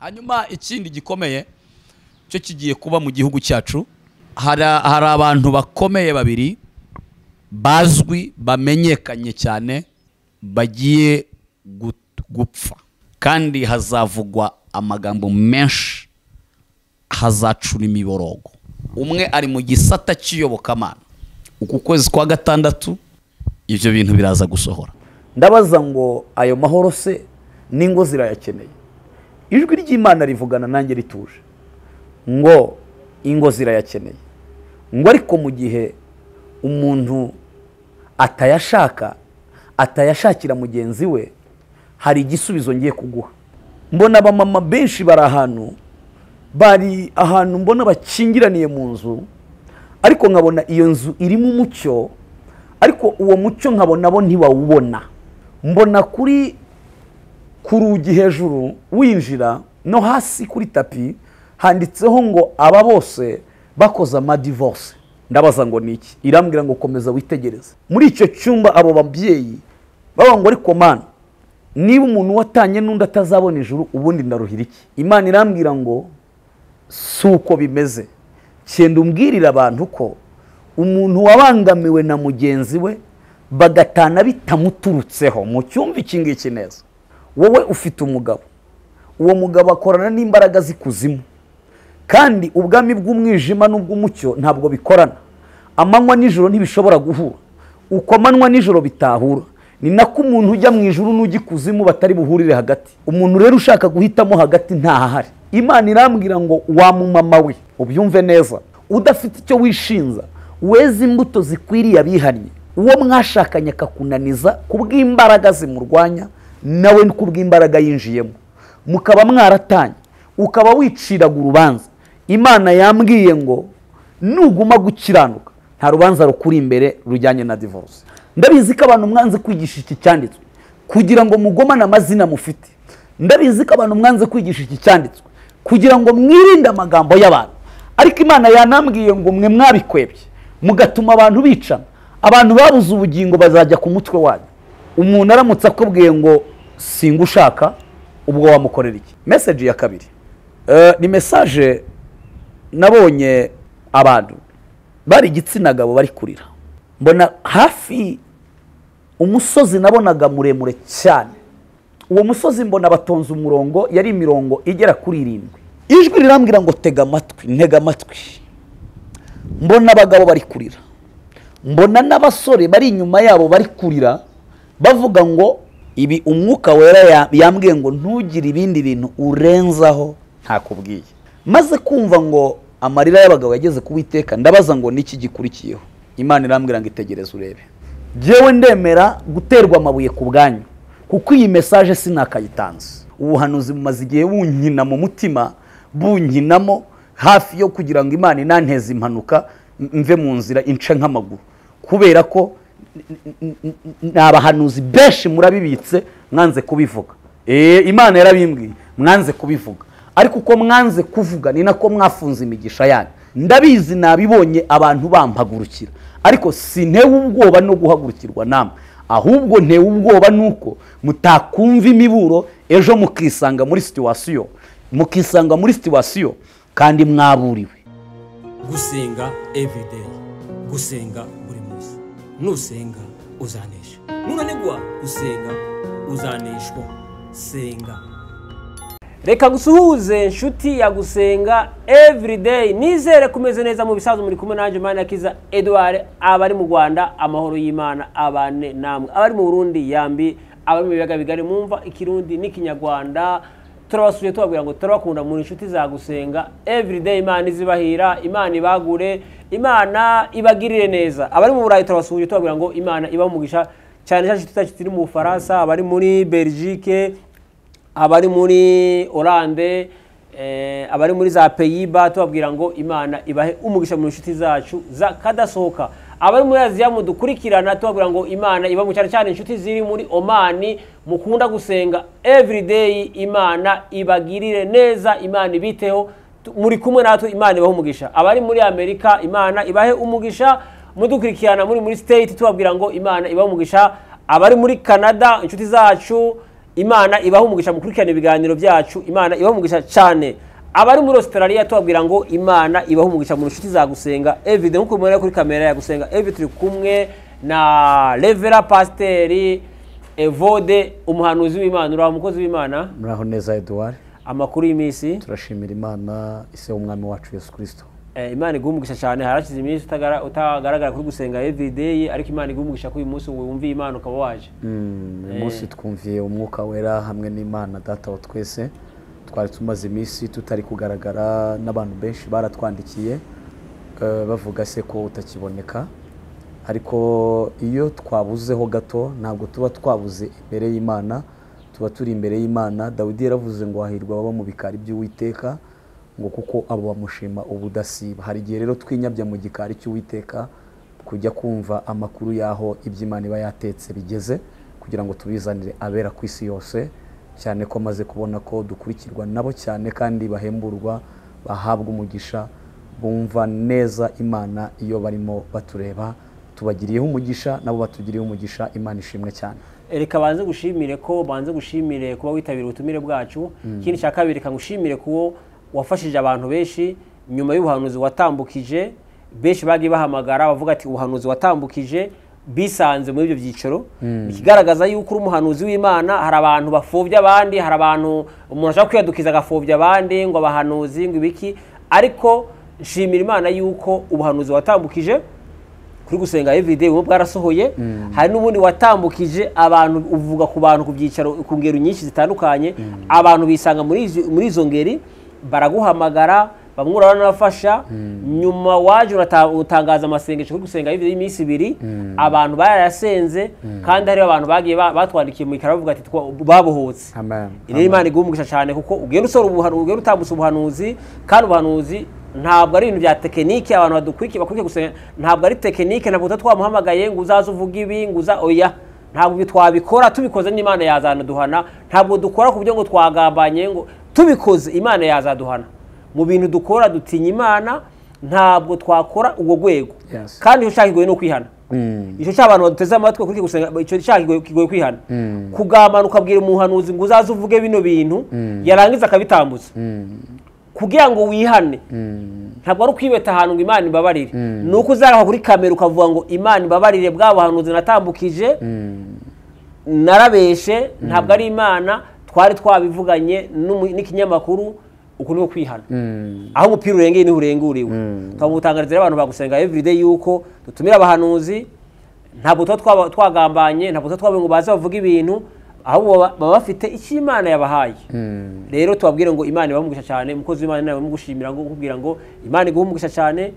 Hanyuma ikindi gikomeye cyo kigiye kuba mu gihugu cyacu, hari abantu bakomeye babiri bazwi bamenyekanye cyane bagiye gupfa, kandi hazavugwa amagambo menshi, hazacura imiborogo. Umwe ari mu gisata cy'iyobokamana. Uku kwezi kwa gatandatu ibyo bintu biraza gusohora. Ndabaza ngo ayo mahoro se n'ingo zirayakeneye? Ijwi ry'Imana rivugana nanjye rituje ngo ingo zirayakeneye, ngo ariko mu gihe umuntu atayashaka, atayashakira mugenzi we, hari igisubizo ngiye kuguha. Mbona abamama benshi bari ahantu, bari ahantu mbona bakingiraniye mu nzu, ariko nkabona iyo nzu irimo umucyo, ariko uwo mucyo nkabona bo ntibawubona. Mbona kuri ku rugi hejuru winjira no hasi kuri tapi handitseho ngo aba bose bakoze amadivorce. Ndabaza ngo niki? Irambwira ngo komeza witegereze. Muri icyo cyumba abo babyeyi baba ngo ariko Mana, niba umuntu watanye n'undi atazabona ijuru, ubundi ndaruhira iki? Imana irambwira ngo si uko bimeze. Cyenda umbwirira abantu ko umuntu wabangamiwe na mugenzi we bagatana bitamuturutseho. Mu cyumba iki ngiki neza, wowe ufite umugabo, uwo mugabo akorana n'imbaraga z'ikuzimu, kandi ubwami bw'umwijima n'ubw'umucyo ntabwo bikorana. Amanywa n'ijoro ntibishobora guhura. Uko amanywa n'ijoro bitahura, ni nako umuntu ujya mu ijuru n'ujya ikuzimu batari buhurire hagati. Umuntu rero ushaka guhitamo hagati ntahahari. Imana irambwira ngo wa mumama we, ubyumve neza, udafite icyo wishinza, weze imbuto zikwiriye abihannye. Uwo mwashakanye akakunaniza kubw'imbaraga zimurwanya, nawe kubw'imbaraga yinjiyemo, mukaba mwaratanye, ukaba wiciraga urubanza. Imana yambwiye ngo nuguma gukiranuka nta rubanza rukuri imbere rujyanye na divorce. Ndabizi ko abantu mwanze kwigisha iki cyanditswe kugira ngo mugomane amazina mufite. Ndabizi ko abantu mwanze kwigisha iki cyanditswe kugira ngo mwirinde amagambo y'abantu. Ariko Imana yanambwiye ngo mwe mwabikwebye mugatuma abantu bicana, abantu babuze ubugingo bazajya ku mutwe wanyu. Umuntu aramutse akubwiye ngo singushaka, ubwo wamukorera iki? Message ya kabiri ni message nabonye abantu bari igitsina gabo bari kurira. Mbona hafi umusozi nabonaga muremure cyane. Uwo musozi mbona batonze umurongo, yari imirongo igera kuri 7. Ijwi rirambwira ngo tega amatwi, ntega amatwi. Mbona abagabo bari kurira, mbona n'abasore bari inyuma yabo bari kurira, bavuga ngo ibi umwuka wera yambwiye ngo ntugire ibindi bintu urenzaho ntakubwiye. Maze kumva ngo amarira y'abagabo yageze ku Uwiteka, ndabaza ngo niki gikurikiyeho? Imana irambwira ngo itegereze urebe. Jewe ndemera guterwa amabuye ku bwanyu, kuko iyi message sinakayitanze. Ubuhanuzi bumaze igihe bunkina mu mutima, bunkinamo hafi yo kugira ngo Imana inanteze impanuka mve mu nzira ince nk'amaguru, kubera ko n'abahanuzi benshi murabibitse mwanze kubivuga. Imana yarabimbwiye mwanze kubivuga, ariko uko mwanze kuvuga ni nako mwafunze imigisha yanyu. Ndabizi nabibonye abantu bampagurukira, ariko sintewe ubwoba no guhagurukirwa namwe, ahubwo ntewe ubwoba nuko mutakumva imiburo ejo mukisanga muri situation, mukisanga muri situation kandi mwaburiwe. Gusenga everyday, gusenga buri munsi. Nusenga uzanesha, nunanigwa gusenga uzaneshwa. Senga. Reka gusuhuze nshuti ya Gusenga everyday. Nizere kumeze neza mu bisazo, muri kumwe nanje Manirakiza Edouard. Abari mu Rwanda amahoro y'Imana abane namwe, abari mu Burundi yambi, abari mu biyaga bigari mumva ikirundi n'ikinyarwanda, turabasuye tubabwira ngo turabakunda muri inshuti za Gusenga everyday. Imana izibahira, Imana ibagure, Imana ibagirire neza. Abari mu Burayi turabasuye tubabwira ngo Imana ibamugisha cyane cyane inshuti zacu ziri mu Bufaransa, abari muri Belgique, abari muri Hollande, abari muri za Pays-Bas, tubabwira ngo Imana ibahe umugisha mu nshuti zacu za kadasohoka. Abari muri Aziya mudukurikirana, tubabwira ngo Imana iba cyane cyane inshuti ziri muri Omani mukunda gusenga everyday, Imana ibagirire neza, Imana ibiteho, muri kumwe natwe, Imana ibahe umugisha. Abari muri Amerika Imana ibahe umugisha, mudukurikirana muri State, tubabwira ngo Imana ibahe umugisha. Abari muri Canada inshuti zacu Imana ibaha umugisha mukurikirana ibiganiro byacu, Imana ibaha umugisha cyane. Abari muri Australia tubabwira ngo Imana ibaha umugisha mu nshuti za Gusenga Everyday. Nkuko mubona kuri kamera ya Gusenga Everyday, turi kumwe na Reverend Pasiteri Evode, umuhanuzi w'Imana. Uraho umukozi w'Imana? Muraho neza Edouard. Amakuru y'iminsi? Turashimira Imana ise w'umwami wacu Yesu Kristo. Imana iguha umugisha cyane. Harashize iminsi utagaragara kuri Gusenga Everyday, ariko Imana iguha umugisha ko uyu munsi wumviye Imana ukaba waje. Uyu munsi twumviye umwuka wera hamwe n'Imana data wa twese. Twari tumaze iminsi tutari kugaragara, n'abantu benshi baratwandikiye bavuga se ko utakiboneka, ariko iyo twabuzeho gato ntabwo tuba twabuze imbere y'Imana, tuba turi imbere y'Imana. Dawidi yaravuze ngo hahirwa ababa mu bikari by'Uwiteka, ngo kuko abo bamushima ubudasiba. Hari igihe rero twinyabya mu gikari cy'Uwiteka kujya kumva amakuru y'aho iby'Imana iba yatetse bigeze, kugira ngo tubizanire abera ku isi yose, cyane ko maze kubona ko dukurikirwa nabo cyane kandi bahemburwa, bahabwa umugisha, bumva neza Imana iyo barimo batureba. Tubagiriyeho umugisha nabo batugiriyeho umugisha. Imana ishimwe cyane. Reka banze gushimire ko banze gushimire kuba witabira ubutumire bwacu. Ikindi cya kabiri, reka ngushimire kuwo wafashije abantu benshi nyuma y'ubuhanuzi watambukije. Benshi bagiye bahamagara bavuga ati ubuhanuzi watambukije bisanze muri ibyo byiciro, ikigaragaza yuko uri umuhanuzi w'Imana. Hari abantu bafobya abandi, hari abantu umuntu ashaka kwiyadukiza agafobya abandi ngo abahanuzi ngo ibiki, ariko nshimira Imana yuko ubuhanuzi watambukije kuri Gusenga Everyday ubu bwarasohoye. Hari n'ubundi watambukije abantu uvuga ku bantu ku byicaro ku ngero nyinshi zitandukanye, abantu bisanga muri izo ngeri baraguhamagara, bamwe uranabafasha. Nyuma waje utangaza amasengesho kuri Gusenga Everyday y'iminsi ibiri, abantu barayasenze, kandi hari abantu bagiye batwandikiye mu ikara bavuga ati babohotse. Rero Imana iguha umugisha cyane, kuko ugenda usora ubuhanuzi, ugenda utambutsa ubuhanuzi, kandi ubuhanuzi ntabwo ari ibintu bya tekinike. Abantu badukurikiye bakurikiye gusenga ntabwo ari tekinike, ntabwo twamuhamagaye ngo uzaze uvuge ibi ngo uza, oya, ntabwo twabikora. Tubikoze n'Imana yazaduhana. Ntabwo dukora ku buryo ngo twagambanye, ngo tubikoze Imana yazaduhana. Mu bintu dukora dutinya Imana, ntabwo twakora ubwo rwego. Kandi icyo cyaha kigoye no kwihana. Icyo cyaha abantu baduteze amatwi kuri gusenga, icyo cyaha kigoye kwihana. Kugambana ukabwira umuhanuzi ngo uzaze uvuge bino bintu, yarangiza akabitambutsa kugira ngo wihane. Ntabwo ari ukwibeta ahantu ngo Imana ibabarire, ni uko uzarahwa kuri kamera ukavuga ngo Imana ibabarire bwa buhanuzi natambukije, narabeshe, ntabwo ari Imana, twari twabivuganye n'ikinyamakuru. Uku niko kwihana. Aho umupira urengeye niho urenguriwe. Twamutangariza abantu bagusenga Everyday yuko dutumira abahanuzi, ntabwo tuba twagambanye, ntabwo tuba twavuga ngo baze bavuge ibintu, ahubwo baba bafite icyo Imana yabahaye. Rero tubabwire ngo Imana ibahe cyane. Umukozi w'Imana nawe mugushimira ngo nkubwira ngo Imana iguhe umugisha cyane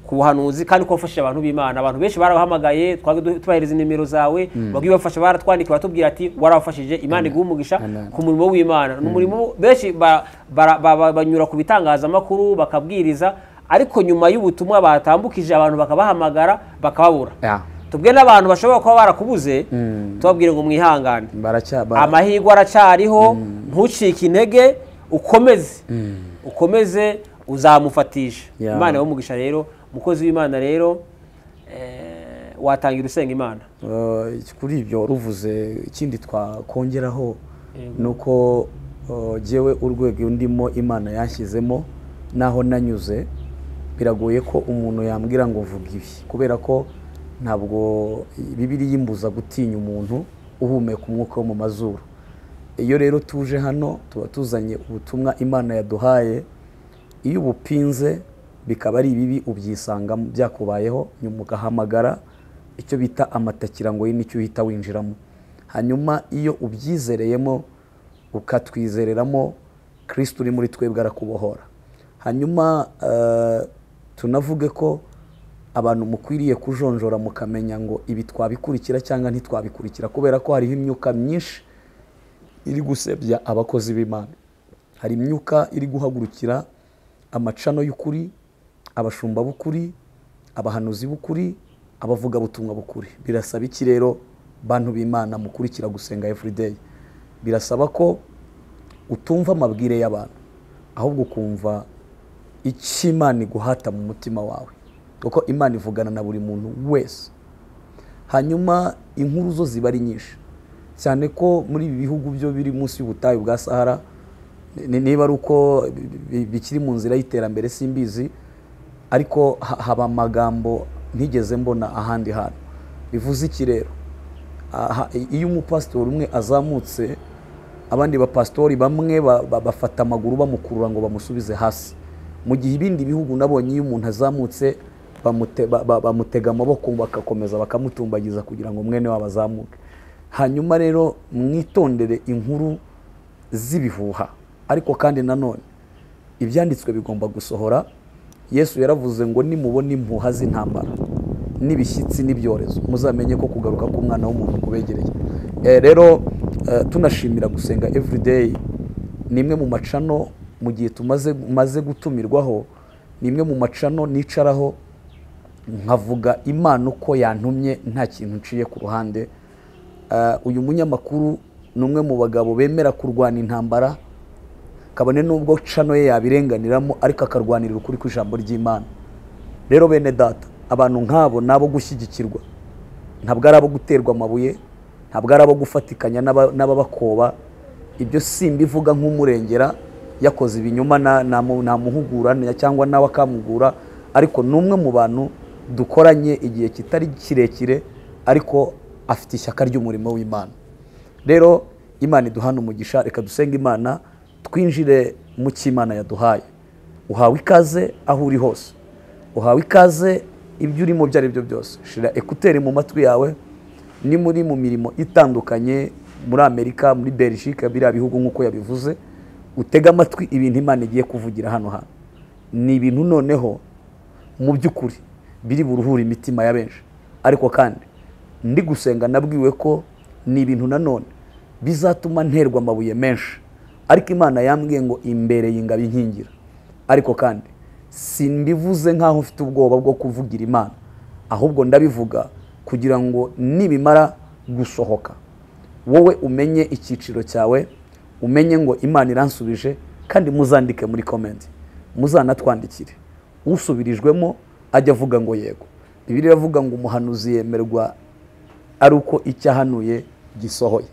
ku buhanuzi, kandi ko wafashije abantu b'Imana. Abantu benshi barabahamagaye, twabahereza nimero zawe, bagiye bafasha, baratwandikiye batubwira ati warabafashije, Imana iguhe umugisha ku murimo w'Imana. Ni umurimo benshi banyura ku bitangazamakuru bakabwiriza, ariko nyuma y'ubutumwa batambukije abantu bakabahamagara bakababura. Tubwe n'abantu bashobora kuba barakubuze, tubabwire ngo mwihangane, amahirwe aracyariho, ntucike intege, ukomeze ukomeze uzamufatisha. Imana ibahe rero. Umukozi w'Imana rero watangira usenga Imana. Kuri ibyo ruvuze, ikindi twakongeraho nuko jewe urwego ndimo Imana yanshyizemo naho nanyuze, biragoye ko umuntu yambwira ngo vuga ibi, kubera ko ntabwo Bibiliya imbuza gutinya umuntu uhumeka umwuka wo mu mazuru. Iyo rero tuje hano tuba tuzanye ubutumwa Imana yaduhaye, iyo ubupinze bikaba ari ibibi ubyisanga byakubayeho, nyuma ugahamagara icyo bita amatakira ngo nicyo uhita winjiramo. Hanyuma iyo ubyizereyemo ukatwizereramo, Kristo uri muri twebwe arakubohora. Hanyuma tunavuge ko abantu mukwiriye kujonjora mukamenya ngo ibi twabikurikira cyangwa ntitwabikurikira, kubera ko hariho imyuka myinshi iri gusebya abakozi b'Imana. Hari imyuka iri guhagurukira amacano y'ukuri, abashumba b'ukuri, abahanuzi b'ukuri, abavuga butumwa b'ukuri. Birasaba iki rero bantu b'Imana mukurikira Gusenga Everyday? Birasaba ko utumva amabwire y'abantu, ahubwo ukumva icyo Imana iguhata mu mutima wawe, kuko Imana ivugana na buri muntu wese. Hanyuma inkuru zo ziba ari nyinshi. Cyane ko muri ibi bihugu byo biri munsi y'ubutayu bwa Sahara, niba ari uko bikiri mu nzira y'iterambere simbizi, ariko haba amagambo ntigeze mbona ahandi hantu. Bivuze iki rero? Iyo umupasitori umwe azamutse, abandi bapasitori bamwe bafata amaguru bamukurura ngo bamusubize hasi. Mu gihe ibindi bihugu nabonye iyo umuntu azamutse bamutega amaboko bakakomeza bakamutumbagiza kugira ngo mwene wabo azamuke. Hanyuma rero mwitondere inkuru z'ibihuha, ariko kandi nanone ibyanditswe bigomba gusohora. Yesu yaravuze ngo nimubona impuha z'intambara n'ibishyitsi n'ibyorezo, muzamenye ko kugaruka k'umwana w'umuntu kubegereye. Rero tunashimira Gusenga Everyday, ni imwe mu macano mu gihe tumaze gutumirwaho, ni imwe mu macano nicaraho nkavuga Imana uko yantumye, nta kintu nciye ku ruhande. Uyu munyamakuru ni umwe mu bagabo bemera kurwana intambara, kabone nubwo cano ye yabirenganiramo, ariko akarwanirira ukuri kw'ijambo ry'Imana. Rero bene data, abantu nk'abo nabo gushyigikirwa, ntabwo ari abo guterwa amabuye, ntabwo ari abo gufatikanya n'ababakoba. Ibyo simbivuga nk'umurengera yakoze ibinyoma namuhugura cyangwa nawe akamugura, ariko ni umwe mu bantu dukoranye igihe kitari kirekire, ariko afite ishyaka ry'umurimo w'Imana. Rero Imana iduhana umugisha, reka dusenge Imana twinjire mu cy'Imana yaduhaye. Uhawe ikaze aho uri hose, uhawe ikaze ibyo urimo byo ari byo byose. Shira ekuteri mu matwi yawe, ni muri mu mirimo itandukanye muri Amerika, muri Belgique, biriya bihugu nk'uko yabivuze, utega amatwi ibintu Imana igiye kuvugira hano hantu. Ni ibintu noneho mu by'ukuri biri buruhure imitima ya benshi, ariko kandi ndi gusenga nabwiwe ko ni ibintu nanone bizatuma nterwa amabuye menshi, ariko Imana yambwiye ngo imbere y'ingabo inkingira. Ariko kandi simbivuze nkaho mfite ubwoba bwo kuvugira Imana, ahubwo ndabivuga kugira ngo nibimara gusohoka wowe umenye icyiciro cyawe, umenye ngo Imana iransubije. Kandi muzandike muri comment, muzanatwandikire, usubirijwemo ajya avuga ngo yego. Bibiliya iravuga ngo umuhanuzi yemerwa ari uko icyahanuye gisohoye.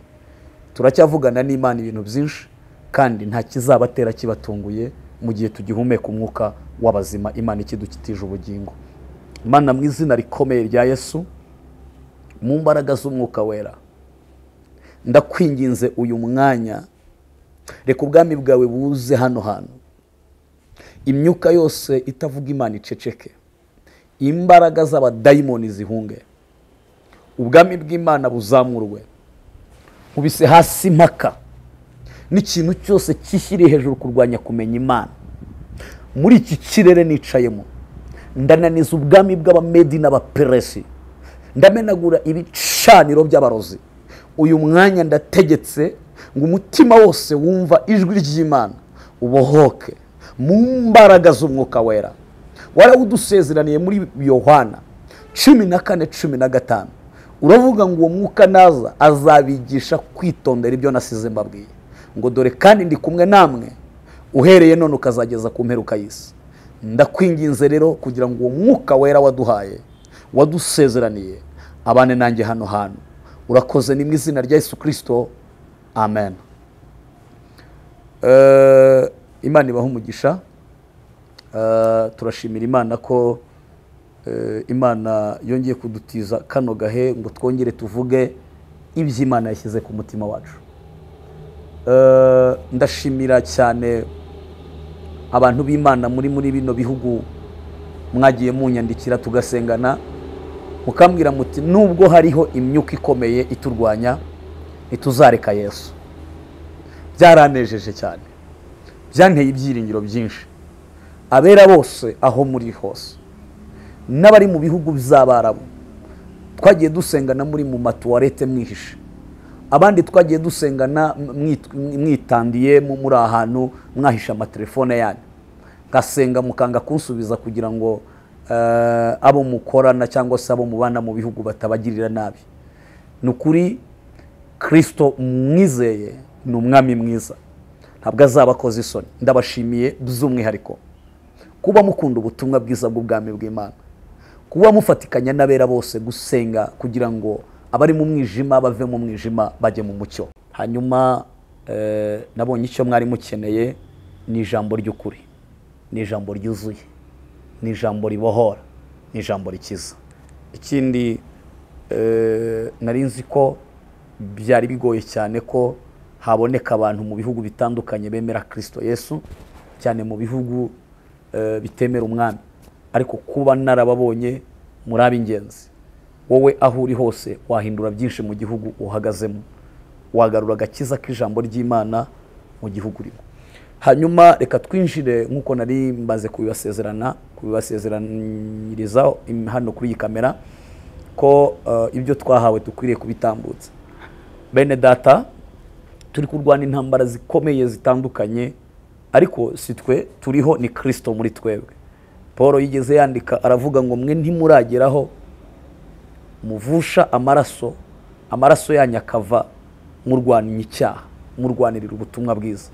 Turacyavugana n'Imana ibintu byinshi, kandi nta kizabatera kibatunguye mu gihe tugihumeka umwuka w'abazima Imana ikidukitije ubugingo. Imana mu izina rikomeye rya Yesu, mu mbaraga z'umwuka wera, ndakwinginze uyu mwanya, reka ubwami bwawe buze hano hantu. Imyuka yose itavuga Imana iceceke, imbaraga z'abadayimoni zihunge, ubwami bw'Imana buzamurwe. Nkubise hasi impaka n'ikintu cyose kishyiriye hejuru kurwanya kumenya Imana. Muri iki kirere nicayemo, ndananiza ubwami bw'abamedi n'abaperesi, ndamenagura ibicaniro by'abarozi. Uyu mwanya ndategetse ngo umutima wose wumva ijwi ry'Imana ubohoke mu mbaraga z'umwuka wera. Warawudusezeraniye muri Yohana 14:15, uravuga ngo uwo mwuka naza azabigisha kwitondera ibyo nasize mbabwiye, ngo dore kandi ndi kumwe namwe uhereye none ukazageza ku mperuka y'isi. Ndakwinginze rero kugira ngo uwo mwuka wera waduhaye, wadusezeraniye, abane nanjye hano hantu. Urakoze, ni mu izina rya Yesu Kristo, amen. Imana ibahe umugisha. Turashimira Imana ko Imana yongeye kudutiza kano gahe ngo twongere tuvuge iby'Imana yashyize ku mutima wacu. Ndashimira cyane abantu b'Imana muri bino bihugu mwagiye munyandikira tugasengana, mukambwira muti nubwo hariho imyuka ikomeye iturwanya ntituzareka Yesu. Byaranejeje cyane, byanteye ibyiringiro byinshi. Abera bose aho muri hose n'abari mu bihugu by'Abarabu, twagiye dusengana muri mu matuwarete mwihishe, abandi twagiye dusengana mwitandiye muri ahantu mwahisha amatelefone yanyu, ngasenga mukanga kunsubiza kugira ngo abo mukorana cyangwa se abo mubana mu bihugu batabagirira nabi. Nukuri Kristo mwizeye ni umwami mwiza, ntabwo azabakoze isoni. Ndabashimiye by'umwihariko kuba mukunda ubutumwa bwiza bw'ubwami bw'Imana, kuba mufatikanya n'abera bose gusenga kugira ngo Abari mu mwijima bave mu mwijima bajye mu mucyo. Hanyuma nabonye icyo mwari mukeneye ni ijambo ry'ukuri, ni ijambo ryuzuye, ni ijambo ribohora, ni ijambo rikiza. Ikindi nari nzi ko byari bigoye cyane ko haboneka abantu mu bihugu bitandukanye bemera Kristo Yesu, cyane mu bihugu bitemera umwami, ariko kuba narababonye muri ab'ingenzi. Wowe aho uri hose wahindura byinshi mu gihugu uhagazemo, wagarura agakiza k'ijambo ry'Imana mu gihugu urimo. Hanyuma reka twinjire nk'uko nari mbaze kubibasezeraniriza hano kuri iyi kamera ko ibyo twahawe dukwiriye kubitambutsa. Bene data, turi kurwana intambara zikomeye zitandukanye, ariko si twe turiho, ni Kristo muri twebwe. Paul yigeze yandika aravuga ngo mwe ntimurageraho muvusha amaraso, amaraso yanyu akava murwanya icyaha, murwanirira ubutumwa bwiza.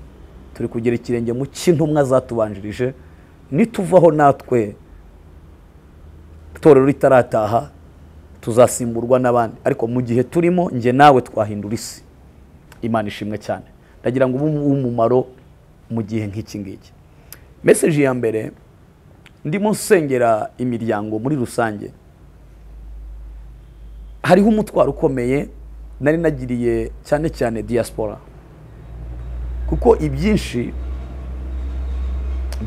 Turi kugera ikirenge mu cy'intumwa zatubanjirije, nituvaho natwe itorero ritarataha tuzasimburwa n'abandi, ariko mu gihe turimo nge nawe twahindura isi. Imana ishimwe cyane. Ndagira ngo ube umumaro mu gihe nk'iki ngiki. Message ya mbere, ndimo nsengera imiryango muri rusange. Hariho umutwaro ukomeye nari nagiriye cyane cyane diaspora, kuko ibyinshi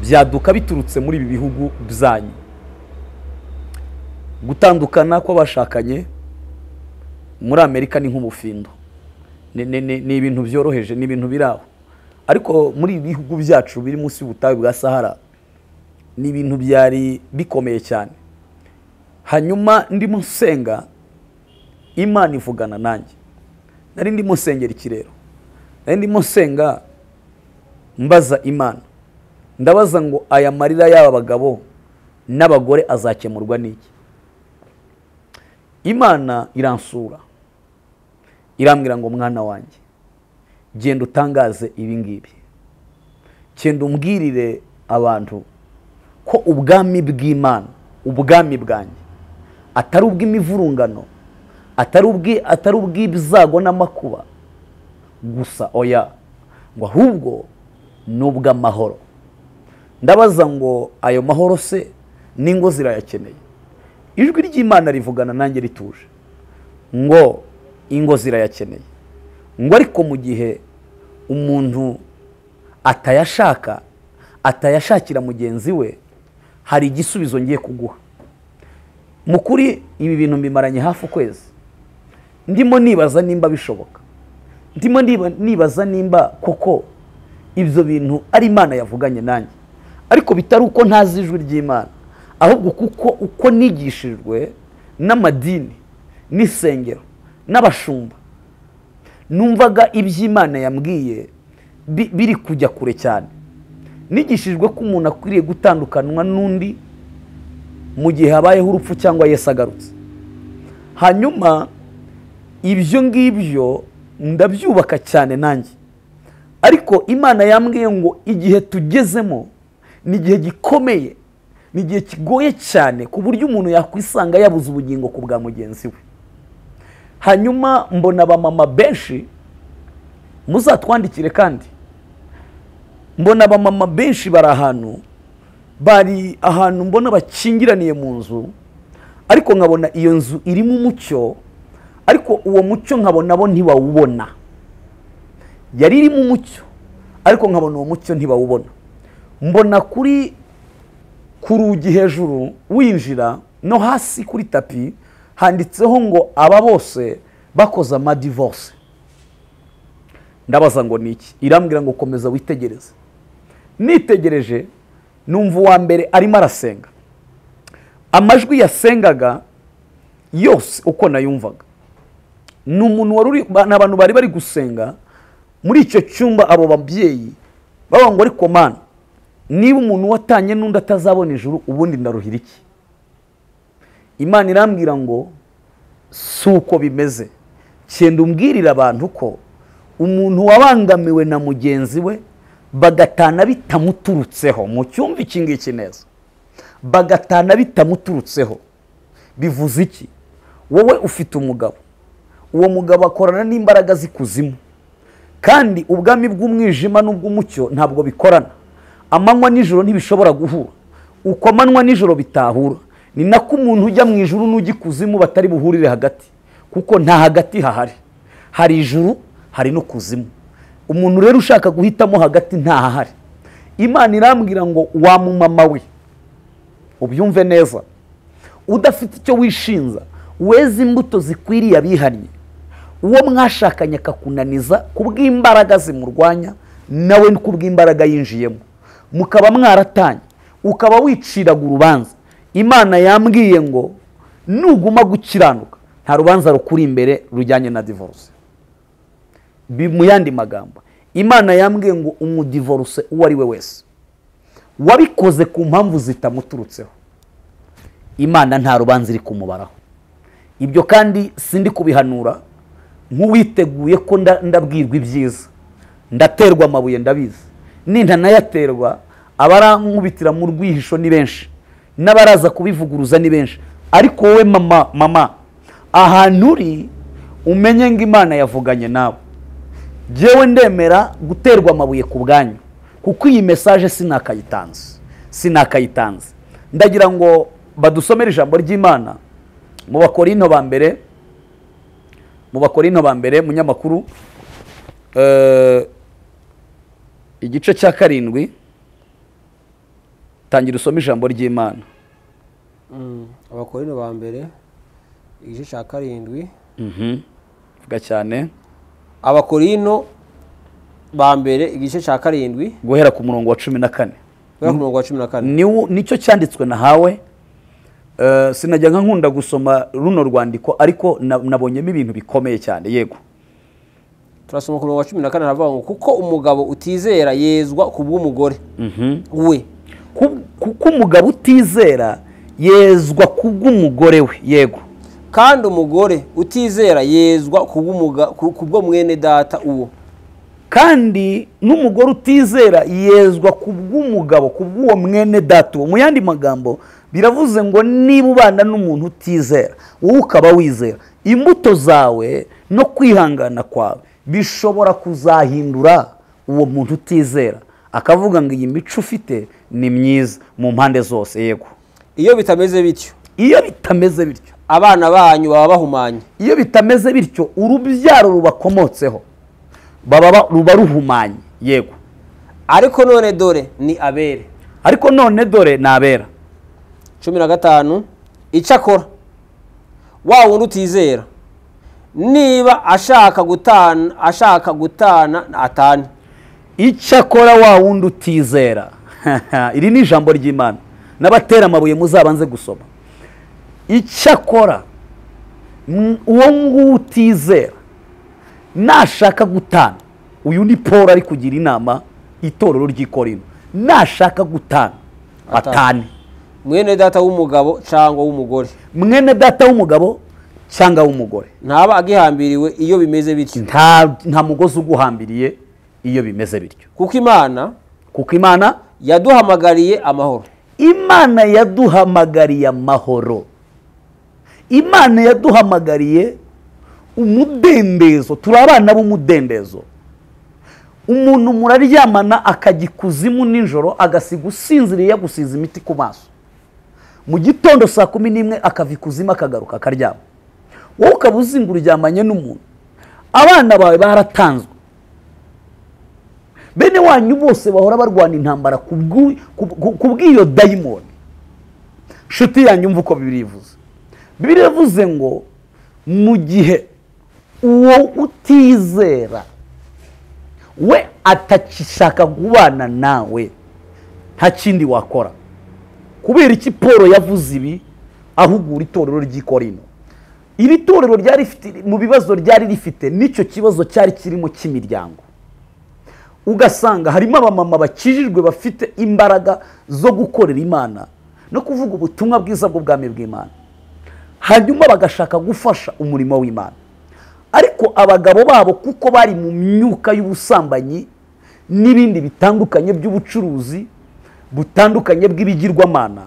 byaduka biturutse muri ibi bihugu byanyu. Gutandukana kw'abashakanye muri Amerika ni nk'ubufindo, ni ibintu byoroheje, ni ibintu biraho. Ariko muri ibi bihugu byacu biri munsi y'ubutayu bwa Sahara ni ibintu byari bikomeye cyane. Hanyuma ndimo nsenga, Imana ivugana nanjye. Nari ndimo nsengera ikirero, nari ndimo nsenga mbaza Imana, ndabaza ngo aya marira y'aba bagabo n'abagore azakemurwa n'iki? Imana iransura irambwira ngo mwana wanjye, genda utangaze ibi ngibi, genda umbwirire abantu ko ubwami bw'Imana, ubwami bwanjye atari ubw'imivurungano, atari ubw'ibyago n'amakuba gusa, oya, ngo ahubwo n'ubw'amahoro. Ndabaza ngo ayo mahoro se n'ingo zirayakeneye? Ijwi ry'Imana rivugana nanjye rituje ngo ingo zirayakeneye, ngo ariko mu gihe umuntu atayashaka, atayashakira mugenzi we, hari igisubizo ngiye kuguha. Mukuri ibi bintu mbimaranye hafi ukwezi ndimo nibaza nimba bishoboka, ndimo nibaza nimba koko ibyo bintu ari Imana yavuganye nanjye, ariko bitari uko ntazi ijwi ry'Imana, ahubwo kuko uko nigishijwe n'amadini n'isengero n'abashumba, numvaga iby'Imana yambwiye biri kujya kure cyane. Nigishijwe ko umuntu akwiriye gutandukanwa n'undi mu gihe habayeho urupfu cyangwa Yesu agarutse. Hanyuma ibyo ngibyo ndabyubaka cyane nanjye, ariko Imana yambwiye ngo igihe tugezemo ni igihe gikomeye, ni igihe kigoye cyane, ku buryo umuntu yakwisanga yabuze ubugingo ku bwa mugenzi we. Hanyuma mbona abamama benshi, muzatwandikire kandi, mbona abamama benshi bari ahantu, bari ahantu mbona bakingiraniye mu nzu, ariko nkabona iyo nzu irimo umucyo, ariko uwo mucyo nkabona bo ntibawubona. Yari irimo umucyo, ariko nkabona uwo mucyo ntibawubona. Mbona kuri kurugi hejuru winjira no hasi kuri tapi handitseho ngo aba bose bakoze ama divorce. Ndabaza ngo niki? Irambwira ngo komeza witegereze. Nitegereje numva uwa mbere arimo arasenga. Amajwi yasengaga yose uko nayumvaga, ni umuntu wari n'abantu bari bari gusenga muri icyo cyumba. Abo babyeyi baba ngo ariko Mana, niba umuntu watanye n'undi atazabona ijuru, ubundi ndaruhira iki? Imana irambwira ngo si uko bimeze, cyenda umbwirira abantu ko umuntu wabangamiwe na mugenzi we bagatana bitamuturutseho. Mu cyumba iki ngiki neza, bagatana bitamuturutseho bivuze iki? Wowe ufite umugabo, Uwo mugabo akorana n'imbaraga z'ikuzimu, kandi ubwami bw'umwijima n'ubw'umucyo ntabwo bikorana. Amanywa n'ijoro ntibishobora guhura. Uko amanywa n'ijoro bitahura ni nako umuntu ujya mu ijuru n'ujya ikuzimu batari buhurire hagati, kuko nta hagati hahari. Hari ijuru, hari no kuzimu. Umuntu rero ushaka guhitamo hagati ntahahari. Imana irambwira ngo wa mumama we, ubyumve neza, udafite icyo wishinza, weze imbuto zikwiriye abihannye. Uwo mwashakanye akakunaniza kubw'imbaraga zimurwanya, nawe kubw'imbaraga yinjiyemo, mukaba mwaratanye, ukaba wiciraga urubanza. Imana yambwiye ngo nuguma gukiranuka nta rubanza rukuri imbere rujyanye na divorce. Mu yandi magambo, Imana yambwiye ngo umudivorce uwo ari we wese wabikoze ku mpamvu zitamuturutseho, Imana nta rubanza iri kumubaraho. Ibyo kandi sindi kubihanura nk'uwiteguye ko ndabwirwa ibyiza, ndaterwa amabuye ndabizi, nintanayaterwa abarankubitira mu rwihisho ni benshi, n'abaraza kubivuguruza ni benshi. Ariko wowe mama ahantu uri umenye ngo Imana yavuganye nawe. Jewe ndemera guterwa amabuye ku bwanyu, kuko iyi message sinakayitanze. Ndagira ngo badusomere ijambo ry'Imana mu Bakorinto ba mbere, mu Bakorinto ba mbere, munyamakuru, igice cya 7, tangira usome ijambo ry'Imana. Abakorinto ba mbere igice cya 7. Vuga cyane. Abakorinto ba mbere igice cya 7 guhera ku murongo wa 14. Guhera ku murongo wa 14. Nicyo cyanditswe nahawe. Sinajya nkunda gusoma runo rwandiko, ariko nabonyemo ibintu bikomeye cyane. Yego, turasoma ku murongo wa 14, haravuga ngo kuko umugabo utizera yezwa kubw'umugore we. Kuko umugabo utizera yezwa kubw'umugore we. Yego, kandi umugore utizera yezwa kubwo mwene data uwo. Kandi n'umugore utizera yezwa kubw'umugabo, kubw'uwo mwene data uwo. Mu yandi magambo biravuze ngo niba ubana n'umuntu utizera, wowe ukaba wizera, imbuto zawe no kwihangana kwawe bishobora kuzahindura uwo muntu utizera, akavuga ngo iyi mico ufite ni myiza mu mpande zose. Yego, iyo bitameze bityo, iyo bitameze bityo abana banyu baba bahumanye. Iyo bitameze bityo urubyaro rubakomotseho baba ruba ruhumanye. Yego, ariko none dore ni abere. Ariko none dore ni abera. 15, icyakora wa wundi utizera niba ashaka gutana atane. Icyakora wa wundi utizera iri ni ijambo ry'Imana, n'abatera amabuye muzabanze gusoma. Icyakora uwo nguwo utizera nashaka gutana, uyu ni Paul ari kugira inama itorero ry'i Korinto, nashaka gutana atane. Mwene data w'umugabo cyangwa w'umugore, mwene data w'umugabo cyangwa w'umugore ntaba agihambiriwe iyo bimeze bityo. Nta mugozi uguhambiriye iyo bimeze bityo. Kuko Imana yaduhamagariye amahoro. Imana yaduhamagariye amahoro. Imana yaduhamagariye umudendezo. Turi abana b'umudendezo. Umuntu muraryamana akajya ikuzimu nijoro, agasiga usinziriye yagusiza imiti ku maso. Mu gitondo saa 11 akava ikuzimu akagaruka akaryama. Wowe ukaba uzinga uryamanye n'umuntu, abana bawe baratanzwe, bene wanyu bose bahora barwana intambara kubw'iyo dayimoni. Nshuti yanyu, mva uko Bibiliya ivuze. Bibiliya ivuze ngo mu gihe uwo utizera we atakishaka kubana nawe, nta kindi wakora. Kubera iki Paul yavuze ibi ahugura itorero ry'i Korinto? Iri torero ryari rifite mu bibazo ryari rifite, nicyo kibazo cyari kirimo cy'imiryango. Ugasanga harimo abamama bakijijwe bafite imbaraga zo gukorera Imana no kuvuga ubutumwa bwiza bw'ubwami bw'Imana, hanyuma bagashaka gufasha umurimo w'Imana. Ariko abagabo babo kuko bari mu myuka y'ubusambanyi n'ibindi bitandukanye by'ubucuruzi butandukanye bw'ibigirwamana,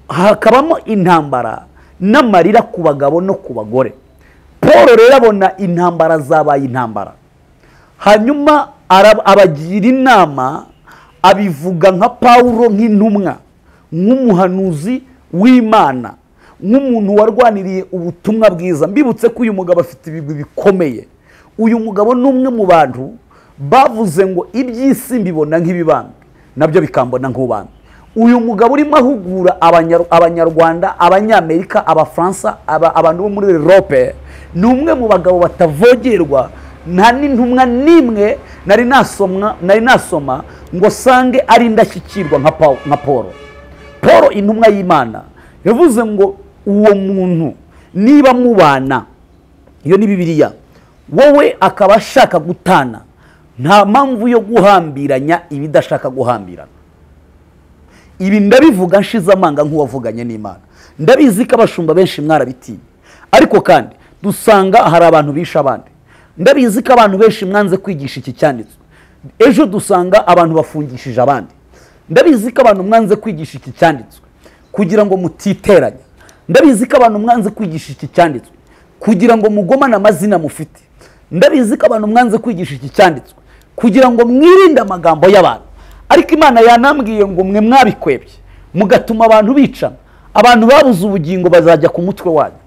hakabamo intambara n'amarira ku bagabo no ku bagore. Paul rero abona intambara zabaye intambara, hanyuma abagira inama, abivuga nka Paulo, nk'intumwa, nk'umuhanuzi w'Imana, nk'umuntu warwaniriye ubutumwa bwiza. Mbibutse ko uyu mugabo afite ibigwi bikomeye. Uyu mugabo ni umwe mu bantu bavuze ngo iby'isi mbibona nk'ibibambwe nabyo bikambona nk'ubambwe. Uyu mugabo urimo ahugura Abanyarwanda, Abanyamerika, Abafaransa, abantu bo muri Europe, ni umwe mu bagabo batavogerwa. Nta n'intumwa n'imwe nari nasoma ngo sange ari indashyikirwa nka Paul. Paul intumwa y'Imana yavuze ngo uwo muntu niba mubana, iyo ni Bibiliya, wowe akaba ashaka gutana, nta mpamvu yo guhambiranya ibidashaka guhambirana. Ibi ndabivuga nshize amanga nk'uwavuganye n'Imana. Ndabizi ko abashumba benshi mwarabitinya, ariko kandi dusanga hari abantu bisha abandi. Ndabizi ko abantu benshi mwanze kwigisha iki cyanditswe. Ejo dusanga abantu bafungishije abandi. Ndabizi ko abantu mwanze kwigisha iki cyanditswe kugira ngo mutiteranya. Ndabizi ko abantu mwanze kwigisha iki cyanditswe kugira ngo mugomane amazina mufite. Ndabizi ko abantu mwanze kwigisha iki cyanditswe kugira ngo mwirinde amagambo y'abantu. Ariko Imana yanambwiye ngo mwe mwabikwebye mugatuma abantu bicana, abantu babuze ubugingo bazajya ku mutwe wanyu.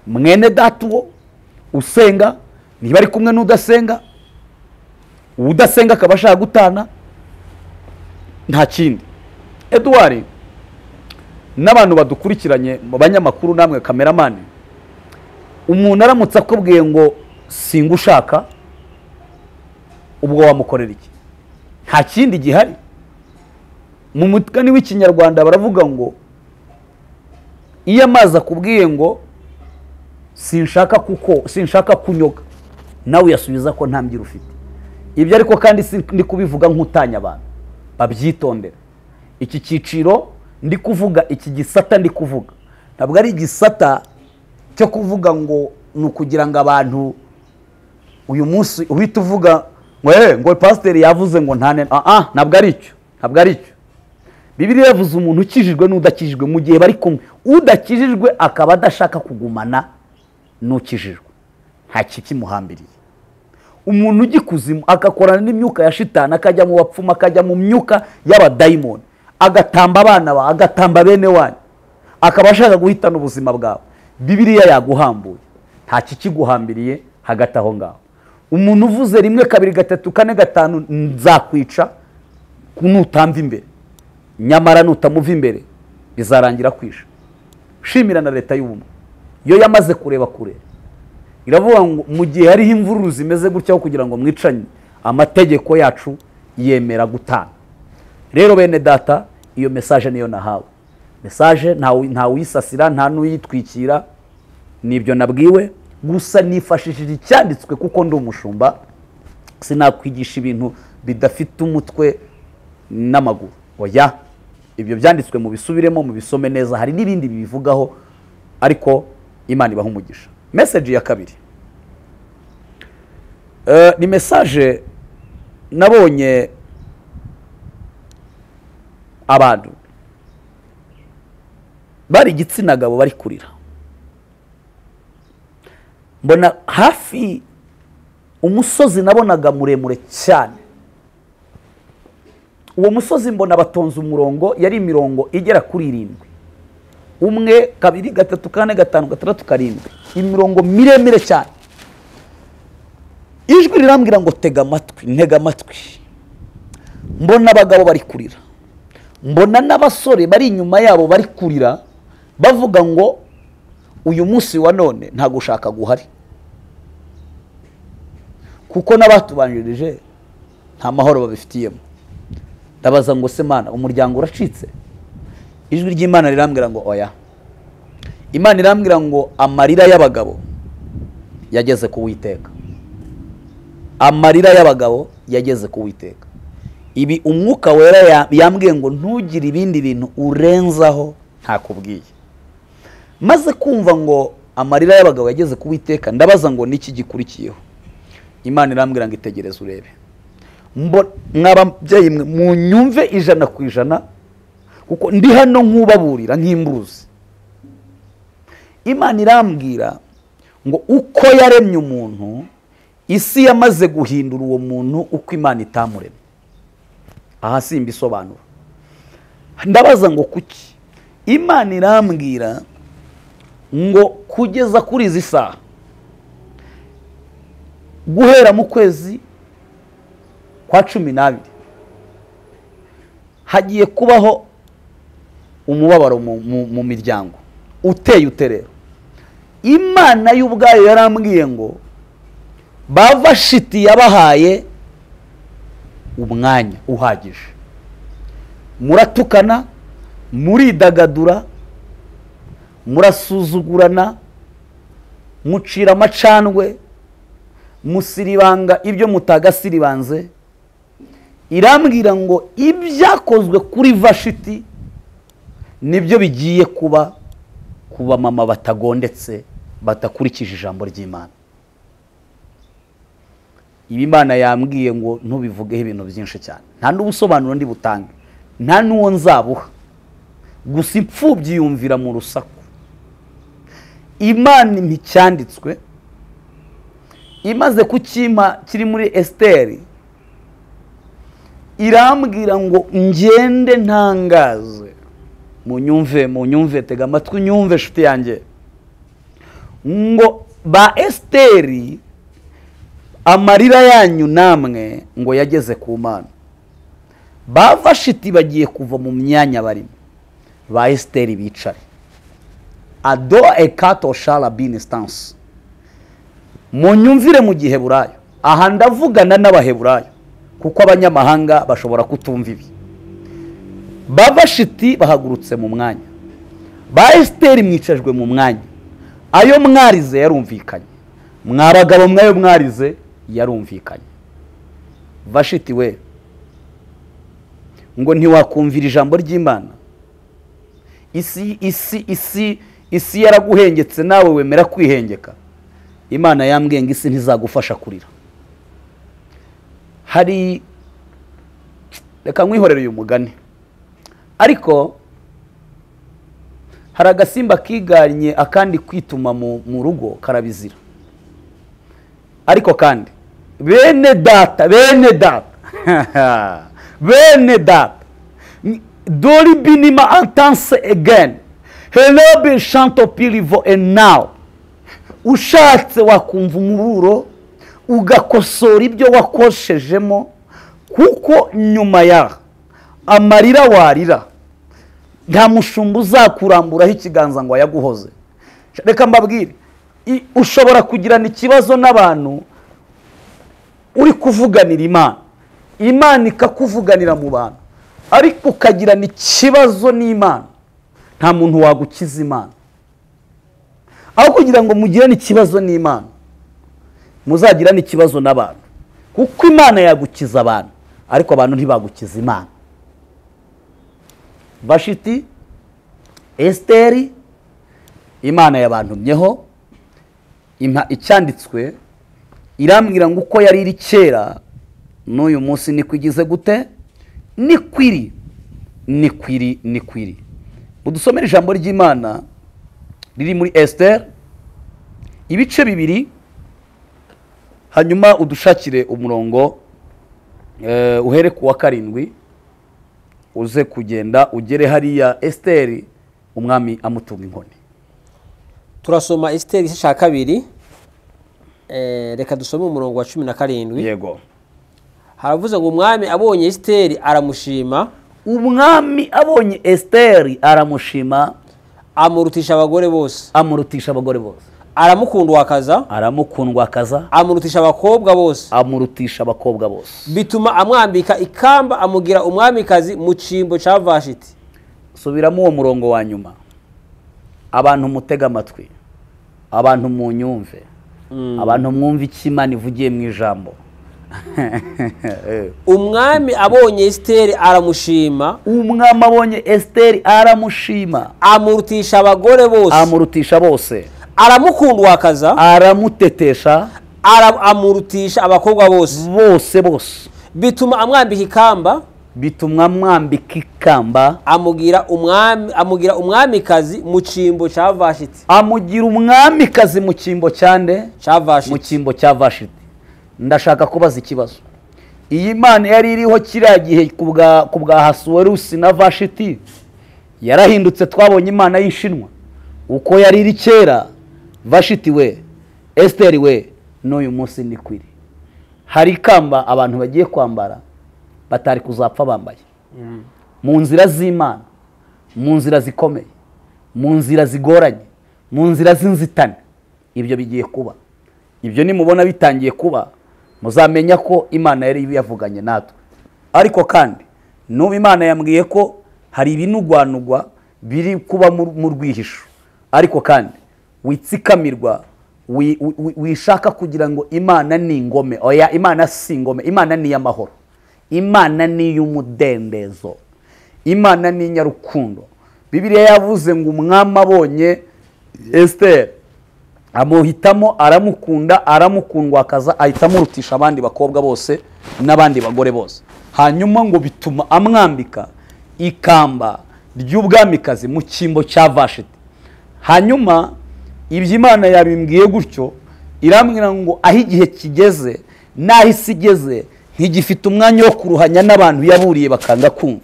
Mwene data uwo usenga niba ari kumwe n'udasenga, udasenga akaba ashaka gutana, nta kindi. Edouard n'abantu badukurikiranye mu banyamakuru namwe kameramani, umuntu aramutse akubwiye ngo singushaka, ubwo wamukorera iki? Nta kindi gihari. Mu mugani w'Ikinyarwanda baravuga ngo iyo amazi akubwiye ngo sinshaka kuko sinshaka kunyoga, nawe yasubiza ko nta mbyiro ufite. Ibyo ariko kandi ndi kubivuga nk'utanya abantu babyitondera. Iki cyiciro ndi kuvuga, iki gisata ndi kuvuga, ntabwo ari igisata cyo kuvuga ngo ni ukugira ngo abantu uyu munsi uhita uvuga ngo ngo pasiteri yavuze ngo ntane. Ntabwo ari icyo, ntabwo ari icyo. Bibiliya yavuze umuntu ukijijwe n'udakijijwe mu gihe bari kumwe. Udakijijwe akaba adashaka kugumana n'ukijijwe, nta kikimuhambiriye. Umuntu ugikuzimu agakorana n'imyuka ya shitani, akajya mu bapfumu, akajya mu myuka y'abadayimoni, agatamba abana ba, agatamba bene wanyu, akaba ashaka guhitana ubuzima bwawe, Bibiliya yaguhambuye, nta kikiguhambiriye hagati aho ngaho. Umuntu uvuze 1 2 3 4 5 nzakwica nutamva imbere, nyamara nutamuva imbere bizarangira kwisha. Shimira na leta y'ubumwe yo yamaze kureba kure, iravuga ngo mu gihe hariho imvururu zimeze gutya kugira ngo mwicanye, amategeko yacu yemera gutana. Rero bene data, iyo message niyo nahawe. Message nta uyisasira, nta n'uyitwikira, nibyo nabwiwe. Gusa nifashishije icyanditswe kuko ndi umushumba, sinakwigisha ibintu bidafite umutwe n'amaguru. Oya, ibyo byanditswe mubisubiremo, mubisome neza, hari n'ibindi bibivugaho, ariko Imana ibaha umugisha. Message ya kabiri ni message nabonye abantu bari igitsina gabo bari kurira. Mbona hafi umusozi nabonaga muremure cyane. Uwo musozi mbona batonze umurongo, yari imirongo igera kuri 7. 1 2 3 4 5 6 7, imirongo miremire cyane. Ijwi rirambwira ngo tega amatwi, ntega amatwi. Mbona abagabo bari kurira, mbona n'abasore bari inyuma yabo bari kurira, bavuga ngo uyu munsi wa none nta gushaka guhari, kuko n'abatubanjirije nta mahoro babifitiyemo. Ndabaza ngo se Mana, umuryango uracitse? Ijwi ry'Imana rirambwira ngo oya. Imana irambwira ngo amarira y'abagabo yageze ku Uwiteka. Amarira y'abagabo yageze ku Uwiteka. Ibi umwuka wera yambwiye ngo ntugire ibindi bintu urenzaho ntakubwiye. Maze kumva ngo amarira y'abagabo yageze ku Uwiteka, ndabaza ngo niki gikurikiyeho? Imana irambwira ngo itegereze urebe. Mwababyeyi mwe munyumve 100%, kuko ndi hano nkubaburira nk'imbuzi. Imana irambwira Ngo uko yaremye umuntu, isi yamaze guhindura uwo muntu uko Imana itamuremye. Aha simbisobanura. Ndabaza ngo kuki? Imana irambwira ngo kugeza kuri izi saha, guhera mu kwezi kwa 12, hagiye kubaho umubabaro mu miryango uteye uterero. Imana y'ubwayo yarambwiye ngo bavashiti yabahaye umwanya uhagije, muratukana, muridagadura, murasuzugurana, mucira amacandwe, musiribanga ibyo mutagasiribanze. Irambwira ngo ibyakozwe kuri Vashiti nibyo bigiye kuba kuba mama batagondetse, batakurikije ijambo ry'Imana. Ibi Imana yambwiye ngo ntubivugeho ibintu byinshi cyane, nta n'ubusobanuro ndi butange, nta n'uwo nzabuha, gusa imfubyi yumvira mu rusaku. Imana nticyanditswe imaze kukimpa kiri muri Esteri, irambwira ngo ngende ntangaze. Munyumve, munyumve, tega amatwi unyumve nshuti yanjye, ngo ba Esteri amarira yanyu namwe ngo yageze ku Mana. Ba Vashiti bagiye kuva mu myanya barimo, ba Esteri bicare. Ado ekato shala bin instance. Munyumvire mu Giheburayo. Aha ndavugana n'Abaheburayo kuko abanyamahanga bashobora kutumva ibi. Ba Vashiti bahagurutse mu mwanya, ba Esteri mwicajwe mu mwanya. Ayo mwarize yarumvikanye, mwabagabo mwayo mwarize yarumvikanye. Vashiti we, ngo ntiwakumvira ijambo ry'Imana. Isi isi isi isi yaraguhengetse, nawe wemera kwihengeka. Imana yambwiye ngo isi ntizagufasha kurira. Hari, reka nkwihorere uyu mugani, ariko hari agasimba kiganye akandi kwituma mu rugo karabizira. Ariko kandi bene data, bene data, bene data, dori binima antanse again, hello shanto pilivo and now. Ushatse wakumva umuburo ugakosora ibyo wakoshejemo, kuko nyuma ya amarira warira nta mushumba uzakuramburaho ikiganza ngo ayaguhoze. Reka mbabwire, ushobora kugirana ikibazo n'abantu uri kuvuganira Imana, Imana ikakuvuganira mu bantu, ariko ukagirana ikibazo n'Imana, nta muntu wagukiza Imana. Aho kugira ngo mugirane ikibazo n'Imana, muzagirane ikibazo n'abantu, kuko Imana yagukiza abantu, ariko abantu ntibagukiza Imana. Vashiti, Esteri, Imana yabantumyeho impa icyanditswe, irambwira ngo uko yari iri kera n'uyu munsi niko igize gute, nikwiri nikwiri nikwiri. Udusomere ijambo ry'Imana riri muri Esther ibice 2, hanyuma udushakire umurongo uhere ku wa 7 uze kugenda ugere hariya Esteri umwami amutunga inkoni. Turasoma Esteri igice cya 2, reka dusome umurongo wa 17. Yego. Haravuze ngo umwami abonye Esteri aramushima. Umwami abonye Esteri aramushima, amurutisha abagore bose, amurutisha abagore bose, aramukundwakaza, aramukundwakaza, amurutisha abakobwa bose, amurutisha abakobwa bose, bituma amwambika ikamba, amugira umwamikazi mu cyimbo cya Vashiti. Subiramo uwo murongo wa nyuma. Abantu mutega amatwi, abantu munyumve, abantu mwumve icyo Imana ivugiye mu ijambo. Umwami abonye Esteri aramushima, umwami abonye Esteri aramushima, amurutisha abagore bose, amurutisha bose, aramukundwakaza, aramutetesha, amurutisha abakobwa bose bose bose, bituma amwambika ikamba, Bituma mwambika ikamba, amugira umwami, amugira umwamikazi mu cyimbo cya Vashiti. Amugira umwamikazi mu cyimbo cyande? Cya Vashiti. Mu cyimbo cya Vashiti. Ndashaka kubaza ikibazo. Iyi Mana yari iriho kiriya gihe ku bwa Ahasuwerusi na Vashiti yarahindutse, twabonye Imana y'Ishinwa uko yari iri kera. Vashiti we, Esteri we, n'uyu munsi ni kwiri. Hari ikamba abantu bagiye kwambara batari kuzapfa bambaye. Mu nzira z'Imana, mu nzira zikomeye, mu nzira zigoranye, mu nzira z'inzitane, ibyo bigiye kuba. Ibyo nimubona bitangiye kuba, muzamenya ko Imana yari yavuganye natwe. Ariko kandi n'ubu Imana yambwiye ko hari ibinugwanugwa biri kuba mu rwihisho. Ariko kandi witsikamirwa, wishaka kugira ngo Imana ni ingome. Oya, Imana si ingome, Imana ni iy'amahoro, Imana ni iy'umudendezo, Imana ni inyarukundo. Bibiliya yavuze ngo umwami abonye Esther amuhitamo, aramukunda, aramukundwa akaza, ahita amurutisha abandi bakobwa bose n'abandi bagore bose. Hanyuma ngo bituma amwambika ikamba ry'ubwamikazi mu cyimbo cya Vashiti. Hanyuma ibyo Imana yabimbwiye gutyo, irambwira ngo aho igihe kigeze n'aho isi igeze ntigifite umwanya wo kuruhanya n'abantu yaburiye bakanga kumva.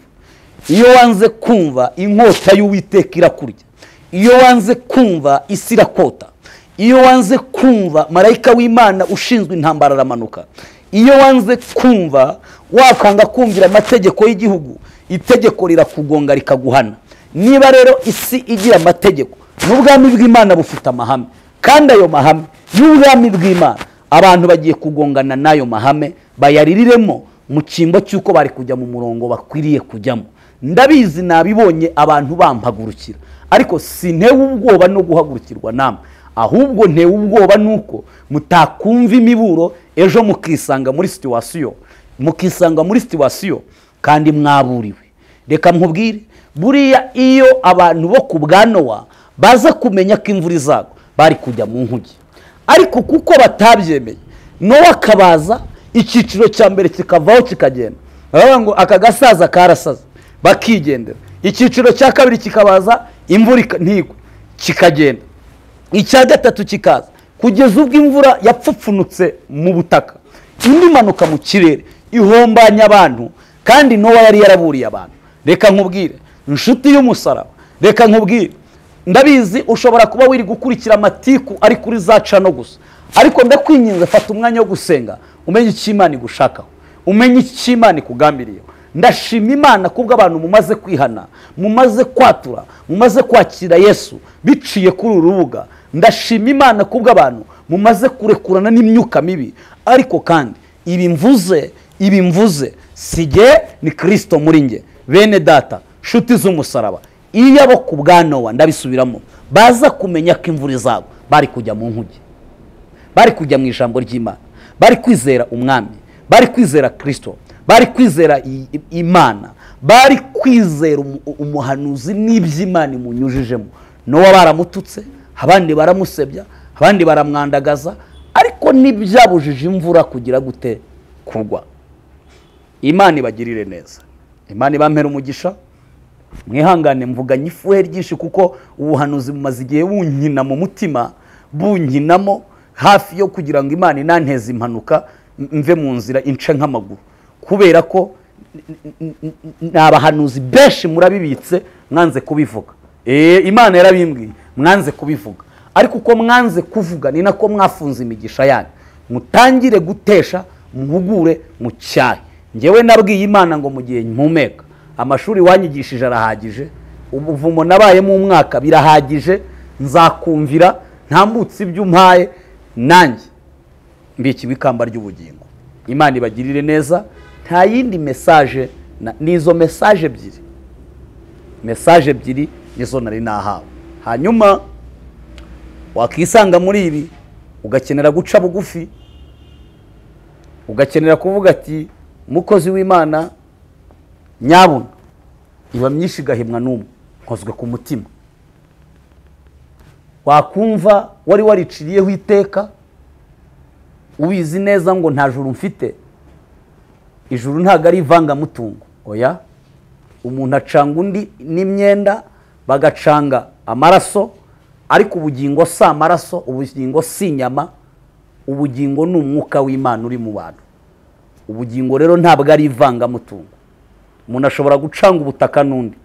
Iyo wanze kumva, inkota y'Uwiteka irakurya. Iyo wanze kumva, isi irakota. Iyo wanze kumva, marayika w'Imana ushinzwe intambara aramanuka. Iyo wanze kumva, wakanga kumvira amategeko y'igihugu, itegeko rirakugonga rikaguhana. Niba rero isi igira amategeko, n'ubwami bw'Imana bufite amahame, kandi ayo mahame y'ubwami bw'Imana abantu bagiye kugongana n'ayo mahame bayaririremo mu cyimbo cy'uko bari kujya mu murongo bakwiriye kujyamo. Ndabizi, nabibonye abantu bampagurukira, ariko sintewe ubwoba no guhagurukirwa namwe, ahubwo ntewe ubwoba nuko mutakumva imiburo, ejo mukisanga muri situation, mukisanga muri situation kandi mwaburiwe. Reka nkubwire, buriya iyo abantu bo ku bwa Nowa baza kumenya ko imvura izagwa, bari kujya mu nkuge. Ariko kuko batabyemeye, Nowa akabaza, icyiciro cya mbere kikavaho kikagenda, baravuga ngo aka gasaza karasaza, bakigendera. Icyiciro cya kabiri kikabaza, imvura ntigwe, kikagenda. Icya gatatu kikaza, kugeza ubwo imvura yapfupfunutse mu butaka, indi imanuka mu kirere ihombanya abantu, kandi Nowa yari yaraburiye abantu. Reka nkubwire inshuti y'umusaraba, reka nkubwire, ndabizi ushobora kuba wiri gukurikira amatiku ari kuri za cano gusa, ariko ndakwinginze fata umwanya wo gusenga, umenye icyo Imana igushakaho, umenye icyo Imana ikugambiriyeho. Ndashima Imana kubwo abantu mumaze kwihana, mumaze kwatura, mumaze kwakira Yesu biciye kuri uru rubuga. Ndashima Imana kubwo abantu mumaze kurekurana n'imyuka mibi. Ariko kandi ibi mvuze sijye, ni Kristo muri nge. Bene data, nshuti z'umusaraba, iyo abo ku bwa Nowa, ndabisubiramo, baza kumenya ko imvura izagwa, bari kujya mu nkuge, bari kujya mu ijambo ry'Imana, bari kwizera umwami, bari kwizera Kristo, bari kwizera Imana, bari kwizera umuhanuzi n'iby'Imana imunyujijemo. Nowa baramututse, abandi baramusebya, abandi baramwandagaza, ariko ntibyabujije imvura kugira gute kugwa. Imana ibagirire neza, Imana ibampere umugisha. Mwihangane mvuganye ifuhe ryinshi, kuko ubuhanuzi bumaze igihe bunkina mu mutima, bunkinamo hafi yo kugira ngo Imana inanteze impanuka mve mu nzira ince nk'amaguru, kubera ko ni abahanuzi benshi murabibitse mwanze kubivuga. Imana yarabimbwiye mwanze kubivuga, ariko uko mwanze kuvuga ni nako mwafunze imigisha yanyu. Mutangire gutesha, muhugure, mucyahe. Njyewe nabwiye Imana ngo mu gihe mpumeka, amashuri wanyigishije arahagije, ubuvumo nabayemo umwaka birahagije, nzakumvira ntambutse ibyo umpaye, nanjye mbikiwe ikamba ry'ubugingo. Imana ibagirire neza. Nta yindi message, nizo message ebyiri, message ebyiri nizo nari nahawe. Hanyuma wakisanga muri ibi ugakenera guca bugufi, ugakenera kuvuga ati mukozi w'Imana nyabuna iba myinshi igahimwa n'umwe, nkozwe ku mutima. Wakumva wari wariciriyeho iteka, ubizi neza ngo nta juru mfite, ijuru ntago ari ivangamutungo, Oya, umuntu acanga undi n'imyenda, bagacanga amaraso, ariko ubugingo si amaraso, ubugingo si inyama, ubugingo ni umwuka w'Imana uri mu bantu. Ubugingo rero ntabwo ari ivangamutungo. Umuntu ashobora gucanga ubutaka n'undi,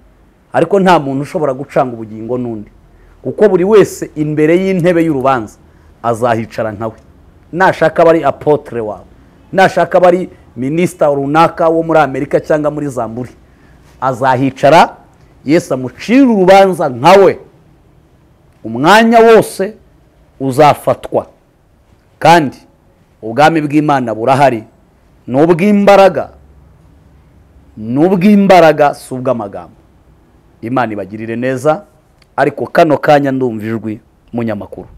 ariko nta muntu ushobora gucanga ubugingo n'undi, kuko buri wese imbere y'intebe y'urubanza azahicara nkawe. Nashaka bari apotre wawe, nashaka bari minisita runaka wo muri Amerika cyangwa muri Zamburi, azahicara Yesu amucira urubanza nkawe. Umwanya wose uzafatwa, kandi ubwami bw'Imana burahari, n'ubw'imbaraga, n'ubw'imbaraga si ubw'amagambo. Imana ibagirire neza. Ariko kano kanya ndumva ijwi munyamakuru,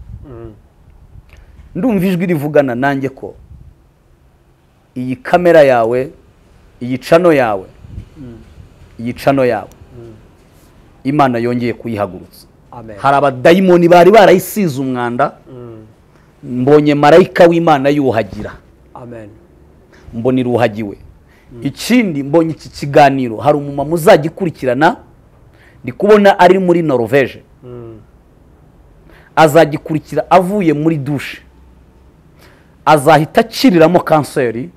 ndumva ijwi rivugana nanjye ko iyi kamera yawe, iyi cano yawe, iyi cano yawe Imana yongeye kuyihagurutsa. Hari abadayimoni bari barayisize umwanda, mbonye marayika w'Imana yuhagira. Amen. Mbona iruhagiwe. Ikindi mbonye iki kiganiro hari umumama uzagikurikirana, ndi kubona ari muri Norvege, azagikurikira avuye muri dushe, azahita akiriramo kanseri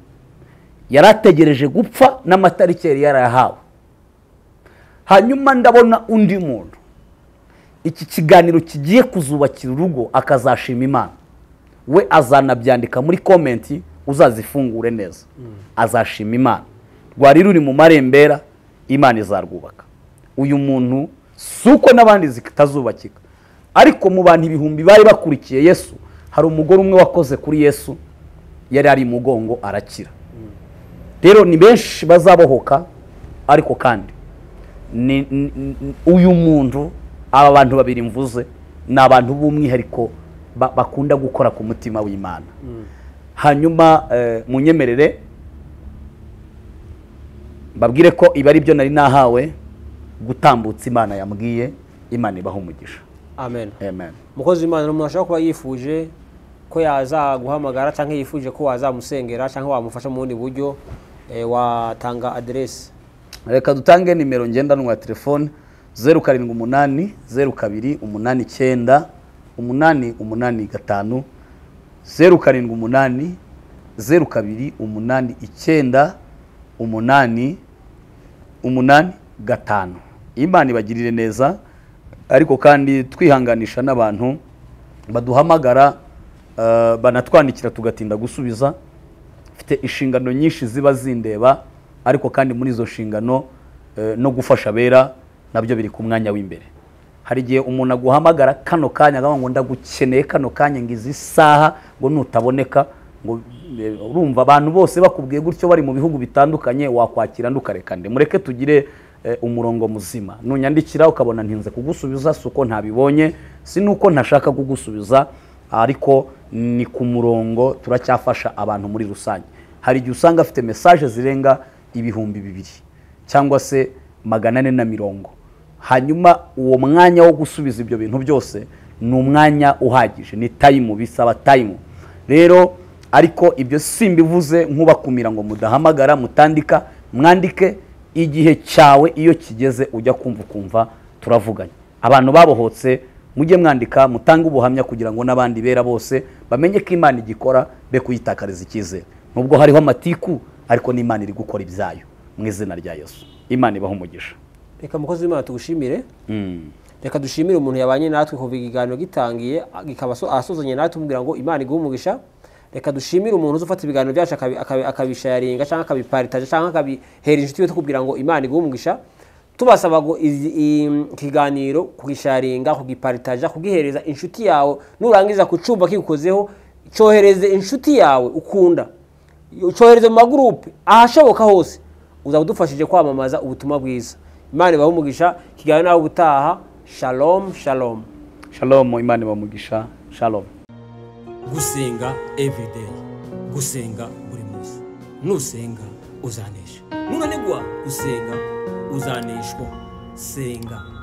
yarategereje gupfa n'amatariki yari yarayahawe. Hanyuma ndabona undi muntu iki kiganiro kigiye kuzubakira urugo akazashima Imana, we azanabyandika muri komenti, uzazifungure neza. Azashima Imana. Rwari ruri mu marembera, Imana izarwubaka. Uyu muntu suko n'abandi zitazubakika, ariko mu bantu ibihumbi bari bakurikiye Yesu, hari umugore umwe wakoze kuri Yesu, yari ari mugongo arakira. Rero ni benshi bazabohoka, ariko kandi uyu muntu, aba bantu babiri mvuze ni abantu b'umwihariko bakunda gukora ku mutima w'Imana. Hanyuma munyemerere mbabwire ko ibi ari byo nari nahawe gutambutsa Imana yambwiye. Imana ibaho umugisha. Amen. Amen. Mukozi w'Imana, umuntu ashobora kuba yifuje ko yazaguhamagara cyangwa yifuje ko wazamusengera cyangwa wamufasha mu bundi buryo, watanga aderesi? Reka dutange nimero ngendanwa ya telefone 078 02 89 885, 078 02 89 885. Imana ibagirire neza. Ariko kandi twihanganisha n'abantu baduhamagara, banatwandikira tugatinda gusubiza. Mfite inshingano nyinshi ziba zindeba, ariko kandi muri izo nshingano no gufasha abera nabyo biri ku mwanya w'imbere. Hari igihe umuntu aguhamagara kano kanya akavuga ngo ndagukeneye kano kanya, ngize isaha ngo nutaboneka, ngo urumva abantu bose bakubwiye gutyo bari mu bihugu bitandukanye, wakwakira ndukareka nde. Mureke tugire umurongo muzima. Nunyandikira ukabona ntinze kugusubiza, suko ntabibonye, si nuko ntashaka kugusubiza, ariko ni ku murongo, turacyafasha abantu muri rusange. Hari igihe usanga afite message zirenga 2000 cyangwa se 440, hanyuma uwo mwanya wo gusubiza ibyo bintu byose ni umwanya uhagije, ni time, bisaba time. Rero ariko ibyo simbivuze nkubakumira ngo mudahamagara, mutandika, mwandike igihe cyawe iyo kigeze ujya kumva ukumva turavuganye. Abantu babohotse mujye mwandika, mutange ubuhamya kugira ngo n'abandi bera bose bamenye ko Imana igikora, be kuyitakariza icyizere. Nubwo hariho amatiku, ariko n'Imana iri gukora ibyayo mu izina rya Yesu. Imana ibahe umugisha. Reka mukozi w'Imana tugushimire. Reka dushimire umuntu yabanye natwe kuva ikiganiro gitangiye gikaba asozanye natwe, tumubwira ngo Imana iguhe umugisha. Reka dushimire umuntu uzufata ibiganiro byacu akabisharinga cyangwa akabiparitaje cyangwa akabihera inshuti ye, tukubwira ngo Imana iguhe umugisha. Tubasaba ngo ikiganiro kugisharinga, kugiparitaja, kugihereza inshuti yawe. Nurangiza kucumva kigukozeho, cyohereze inshuti yawe ukunda, cyohereze mu magroupe ahashoboka hose, uzaba udufashije kwamamaza ubutumwa bwiza. Imana ibahe umugisha. Ikiganiro nawe ubutaha. Shalom, shalom. Shalom. Imana ibahe umugisha. Shalom. Gusenga everyday, gusenga buri munsi. Nusenga uzanesha, nunanigwa gusenga uzaneshwa. Senga.